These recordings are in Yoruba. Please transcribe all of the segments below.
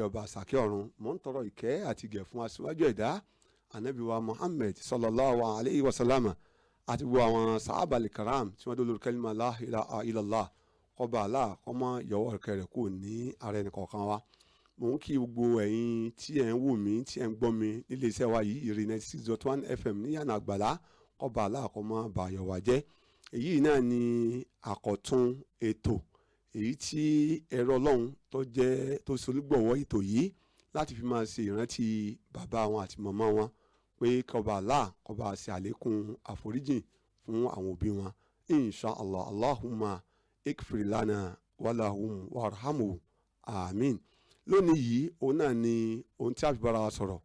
Ọba àsàkẹ́ ọ̀run, mò ń tọrọ ìkẹ́ àti ìgẹ̀ fún aṣíwájú ẹ̀dá, anabi wa Muhammad sallallahu alayhi wa sallam, àti gbogbo àwọn sàábàlì karam tí wọ́n dó lórí kẹ́límà la ilaha illallah. Kọba Allah kọ́mọ yọwọ́ rẹ̀ kò ní ara ẹnì kọ̀ọ̀kan wa. Mò ń kí gbogbo ẹ̀yin tí ẹ̀ ń wò mí, tí ẹ̀ ń gbọ́ mi nílé iṣẹ́ wa yìí, Ìrì 96.1 FM ní yànnà àgbàlá. Kọba Allah kọ́mọ bàyọ̀ wá jẹ́. Èyí náà ni àkọ́tún ètò èyí tí ẹ̀rọ Ọlọ́run tó jẹ́ tó solúgbọ̀wọ́ ètò yìí láti fi máa ṣe ìrántí bàbá wọn àti màmá wọn, pé kọba Allah kọba ṣe àlékún àforíjìn fún àwọn òbí wọn, insha Allah. Allahumma ikfir lana walahum warhamu, amin. Lónìí yìí, òun náà ni ohun tí a fi bára wa sọ̀rọ̀,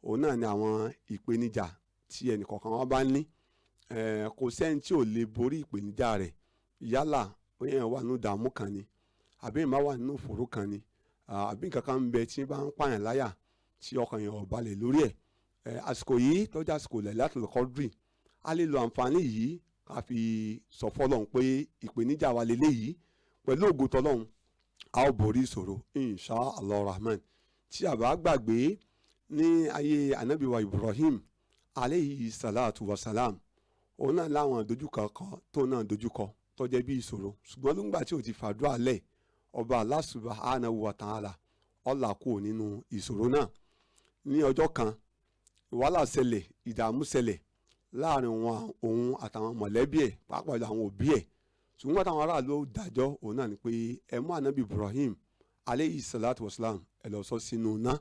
òun náà ni àwọn ìpèníjà tí ẹnìkọ̀ọ̀kan wa bá ní. Kò sẹ́ni tí ò lè borí ìpèníjà rẹ̀. Yálà bóyá èèyàn wà nínú ìdààmú kan ni, àbí èèyàn bá wà nínú ìfòòró kan ni, àbí nǹkan kan ń bẹ tí bá ń pààyàn láyà tí ọkàn èèyàn ò balẹ̀ lórí ẹ̀. Àsìkò yìí tọ́jú àsìkò Lailatul Qadri, a lè lo àǹfààní yìí ká fi sọ fọ́lọ́run pé ìpèníjà wa lélẹ́yìí, pẹ̀lú ògo tọ́lọ́run a ó borí ìṣòro, insha Allah rahman. Tí a bá gbàgbé, ní ayé anabi wa Ibrahim aleyhi salatu wa salam, òun náà láwọn dojúkọ kan tó náà dojúkọ tó jẹ́ bí ìṣòro, ṣùgbọ́n nígbà tí ò ti fàdúrà lẹ̀, ọba Allah subhanahu wa ta'ala ọ̀là kúrò nínú ìṣòro náà. Ní ọjọ́ kan, wàhálà ṣẹlẹ̀, ìdààmú ṣẹlẹ̀ láàrin wọn, òun àtàwọn mọ̀lẹ́bí ẹ̀, pàápàá jùlọ àwọn òbí ẹ̀. Ṣùgbọ́n táwọn aráàlú dájọ́, òun náà ni pé ẹ mú anabi Ibrahim aleyhi salatu wasalam, ẹ lọ sọ sínú iná,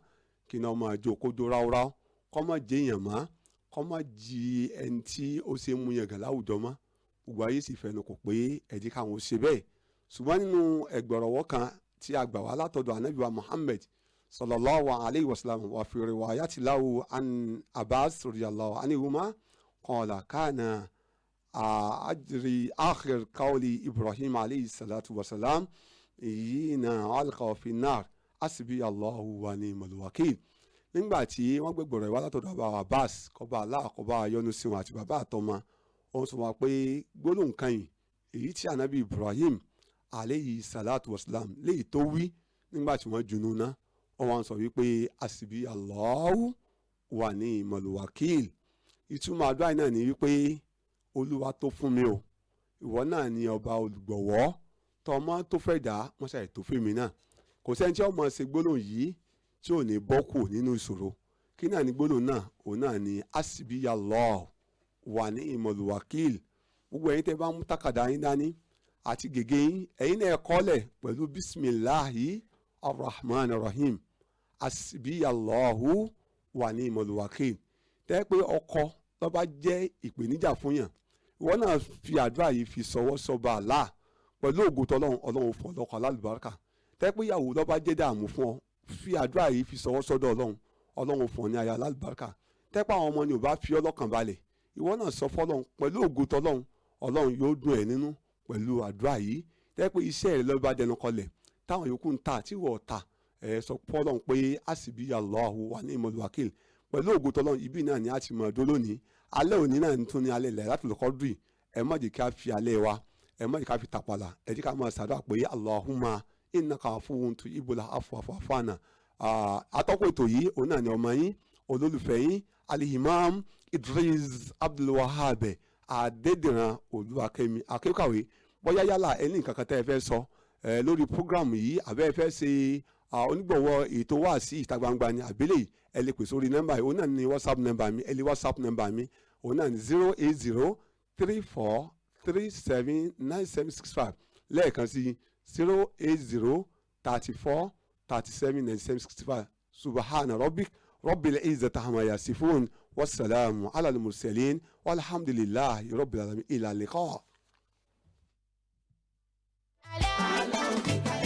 kí iná máa jó, kó jó ráúráú, kó má jẹ́ èèyàn mọ́, kó má jí ẹni tí ó ṣe mú yangàn láwùjọ mọ́. Gbogbo ayé sì fẹnu kò pé ẹ jẹ́ káwọn ó ṣe bẹ́ẹ̀. Ṣùgbọ́n nínú ẹgbẹ̀rọ̀wọ́ kan tí a gbà wá látọ̀dọ̀ anabi wa Muhammad sallallahu alayhi wa sallam, wa fi riwayati lahu an Abbas radiyallahu anhuma qala kana ajri akhir qawli Ibrahim alayhi salatu wa salam yìí alqa fi nar asibi Allahu wa ni'mal wakil. Nígbà tí wọ́n gbẹ̀gbọ̀rọ̀ ìwá látọ̀dọ̀ bàbá Abbas, kọba Allah kọba yọ́nú sí wọn àti bàbá àtọmọ, ó sọ wọn pé gbólóhùn kan yìí, èyí tí anabi Ibrahim aleyhi salatu wasalam léyìí tó wí nígbà tí wọ́n junú ná, wọ́n wá ń sọ wípé asibi Allahu wa ni'mal wakil. Ìtumọ̀ àdúrà náà ni wípé Olúwa tó fún mi o, ìwọ náà ni ọba olùgbọ̀wọ́ tọmọ tó fẹ́ dá wọ́n ṣàì tó fún mi náà. Kò sẹ́ni tí ọmọ ṣe gbólóhùn yìí tí ò ní bọ́ kù nínú ìṣòro. Kí náà ni gbólóhùn náà? Òun náà ni asibi Allah wa ni'mal wakil. Gbogbo ẹ̀yin tẹ́ bá mú tákàdá yín dání àti gègé yín, ẹ̀yin náà kọ́lẹ̀ pẹ̀lú bisimilahi arrahman rahim, asibi Allahu wa ni'mal wakil. Tẹ́ pé ọkọ tó bá jẹ́ ìpèníjà fún yàn, ìwọ náà fi àdúrà yìí fi sọwọ́ sọba Allah, pẹ̀lú ògo tọ́lọ́run, Ọlọ́run fún ọlọ́kọ alálùbáríkà. Tẹ́ pé ìyàwó ló bá jẹ́ dààmú fún ọ, fi àdúrà yìí fi sọwọ́ sọ́dọ̀ Ọlọ́run, Ọlọ́run fún ọ ní aya alálùbáríkà. Tẹ́ pé àwọn ọmọ ni ò bá fi ọlọ́kàn balẹ̀, ìwọ náà sọ fọ́lọ́run, pẹ̀lú ògo tọ́lọ́run, Ọlọ́run yóò dùn ẹ́ nínú pẹ̀lú àdúrà yìí. Tẹ́ pé iṣẹ́ rẹ ló bá dẹnu kọlẹ̀, táwọn yòókù ń ta tí wọ́n ta, ẹ̀ sọ fọ́lọ́run pé asibi Allahu wa ni'mal wakil. Pẹ̀lú ògo tọ́lọ́run, ibi náà ni a ti mọ̀ ọdún lónìí. Alẹ́ òní náà tún ní alẹ́ Lailatul Qadri. Ẹ má jẹ́ ká fi alẹ́ wa, ẹ má jẹ́ ká fi tàpàlà, ẹ jẹ́ ká máa ṣàdúrà pé Allahumma innaka afuwwun tuhibbul afwa fa'fu anna. Atọ́kùn ètò yìí, òun náà ni ọmọ yín, olólùfẹ́ yín, Al-Imam Idris Abdulwahab Adédìran Olúwakẹ́mi Akékàwé. Bóyá yálà ẹni nǹkan kan tẹ́ ẹ fẹ́ sọ lórí prógrámù yìí, àbẹ́ ẹ fẹ́ ṣe onígbọ̀wọ́ ètò wá sí ìta gbangba ni àbílẹ̀, ẹ lè pè sórí nọ́mbà yìí. Òun náà ni WhatsApp nọ́mbà mi, ẹ lè WhatsApp nọ́mbà mi, òun náà ni 08034379765. Lẹ́ẹ̀kan sí, 08034379765. Subhana rabbik rabbil izzati amma yasifun, wasalaamu ala al-mursalin, walhamdulillahi rabbil alamin, ila liqa.